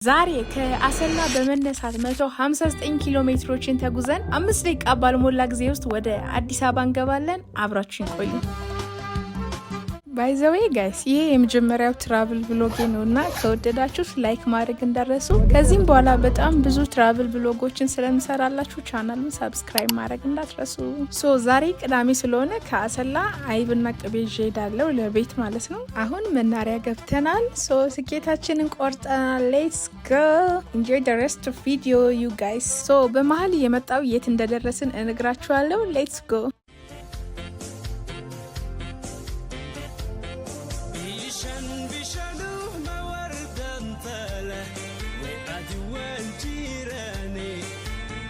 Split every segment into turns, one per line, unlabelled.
ዛሬ ከአሰላ በመነሳት 159 ኪሎ ሜትሮችን ተጉዘን 5 ደቂቃ ባልሞላ ጊዜ ውስጥ ወደ አዲስ አበባ እንገባለን። አብራችሁን ቆዩ። By the way guys፣ ይሄ የመጀመሪያው travel vlog ኤ ነው እና ከወደዳችሁት like ማድረግ እንዳትረሱ። ከዚህም በኋላ በጣም ብዙ travel vlog ኦችን ስለምሰራላችሁ ቻናሉን subscribe ማድረግ እንዳትረሱ። So ዛሬ ቅዳሜ ስለሆነ ከአሰላ አይብና ቅቤ ይዤ እሄዳለሁ ለቤት ማለት ነው። አሁን መናኸሪያ ገብተናል። So ትኬታችንን ቆርጠናል። Let's go, enjoy the rest of video, you guys። So በመሀል እየመጣው የት እንደደረስን እነግራችኋለሁ። Let's go.
Bishan bishanuma wardantala we adiwan jirani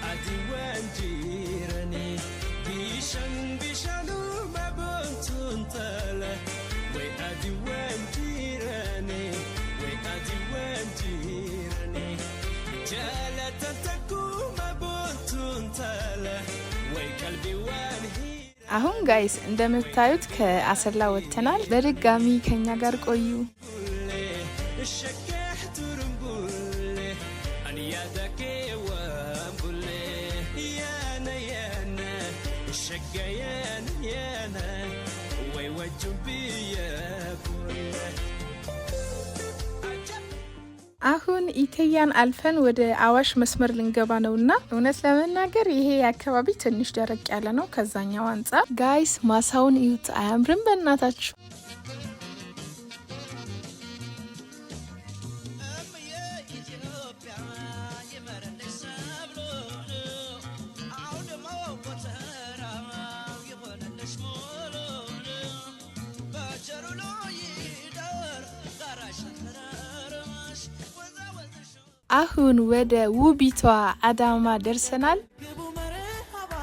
adiwan jirani bishan bishanuma bontuntala we adiwan jirani we adiwan jirani jalata takuma bontuntala we qalbi wan.
አሁን guys፣ እንደምታዩት ከአሰላ ወጥተናል። በድጋሚ ከኛ ጋር ቆዩ።
الشكاح ترنبولي أنا يا ذكي وامبولي يانا يانا الشقة يانا يانا ويوجه بيا بولي.
አሁን ኢተያን አልፈን ወደ አዋሽ መስመር ልንገባ ነውና እውነት ለመናገር ይሄ አካባቢ ትንሽ ደረቅ ያለ ነው ከዛኛው አንጻር። Guys፣ ማሳውን እዩት፣ አያምርም? በእናታችሁ።
ኢትዮጵያ ይመረልሽ ሰብሉን አውድማው ጎተራው ይሆንልሽ ሙሉን በቸሩ ይደር ጋራሽ ተራራሽ ወዛ ወዝሽ።
አሁን ወደ ውቢቷ አዳማ ደርሰናል።
ግቡ መርሃባ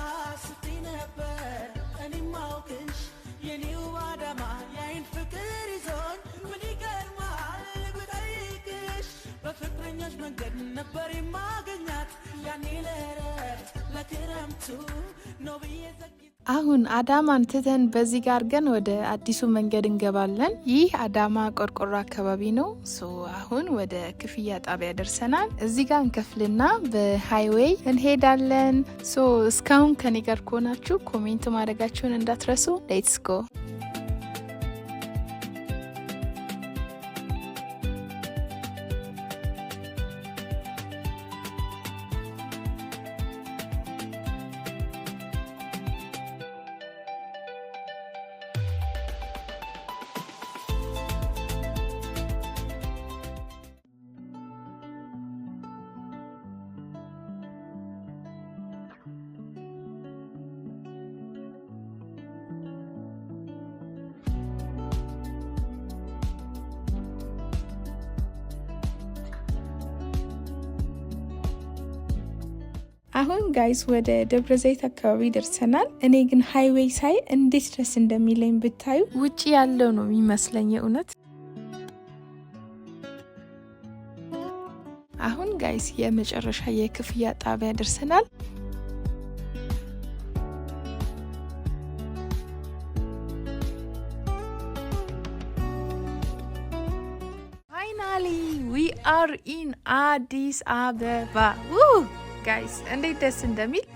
ስትይ ነበር እኔም አውቅሽ የኔው አዳማ የአይን ፍቅር ይዞኝ ምን ይገርማል ብጠይቅሽ በፍቅረኛሽ መንገድ ነበር የማገኛት ያኔ ለእረፍት ለክረምቱ ነው ብዬ ዘግቼ።
አሁን አዳማን ትተን በዚህ ጋር ግን ወደ አዲሱ መንገድ እንገባለን። ይህ አዳማ ቆርቆሮ አካባቢ ነው። So አሁን ወደ ክፍያ ጣቢያ ደርሰናል። እዚህ ጋር እንከፍልና በ highway እንሄዳለን። So እስካሁን ከኔ ጋር ከሆናችሁ comment ማድረጋችሁን እንዳትረሱ። Let's go. አሁን guys፣ ወደ ደብረ ዘይት አካባቢ ደርሰናል። እኔ ግን highway ሳይ እንዴት ደስ እንደሚለኝ ብታዩ፣ ውጭ ያለው ነው የሚመስለኝ የእውነት። አሁን guys፣ የመጨረሻ የክፍያ ጣቢያ ደርሰናል። Finally we are in አዲስ አበባ guys፣ እንዴት ደስ እንደሚል።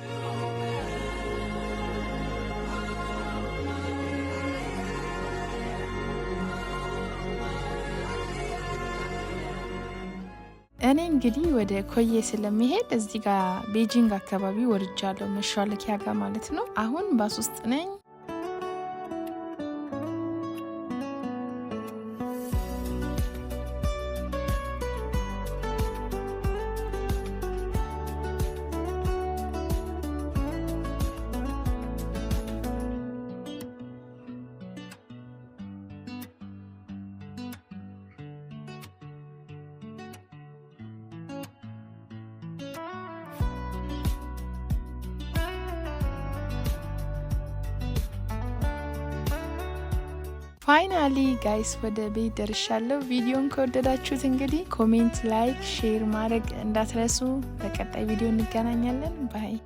እኔ እንግዲህ ወደ ኮዬ ስለምሄድ እዚህ ጋር ቤጂንግ አካባቢ ወርጃለሁ፣ መሿለኪያ ጋር ማለት ነው። አሁን ባስ ውስጥ ነኝ። Finally guys፣ ወደ ቤት ደርሻለሁ። ቪዲዮን ከወደዳችሁት እንግዲህ comment፣ like፣ share ማድረግ እንዳትረሱ። በቀጣይ ቪዲዮ እንገናኛለን። Bye.